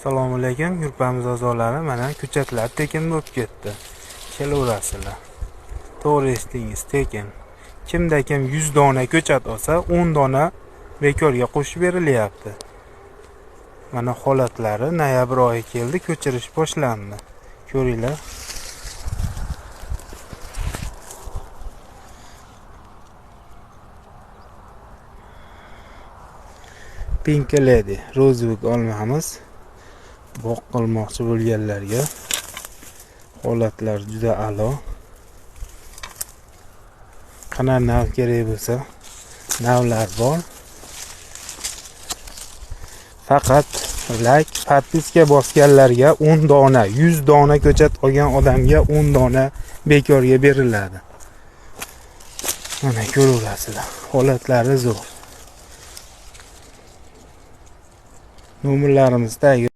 Assalomu alaykum, gruppamiz a'zolari. Mana ko'chatlar tekin bo'lib ketdi. Kelaverasizlar. To'g'ri eshitdingiz, tekin. Kimda kim 100 dona ko'chat olsa, 10 dona bekorga qo'shib berilyapti. Mana holatlari noyabr oyi keldi, ko'chirish boshlandi. Ko'ringlar. Pink Lady rozovik olmamiz. Bog' qilmoqchi bo'lganlarga holatlar juda a'lo. Qana nav kerak bo'lsa, navlar bor. Faqat like, podpiska bosganlarga 10 dona, 100 dona ko'chat olgan odamga 10 dona bekorga beriladi. Mana ko'raverasizlar. Holatlari zo'r. Nomerlarimiz tagi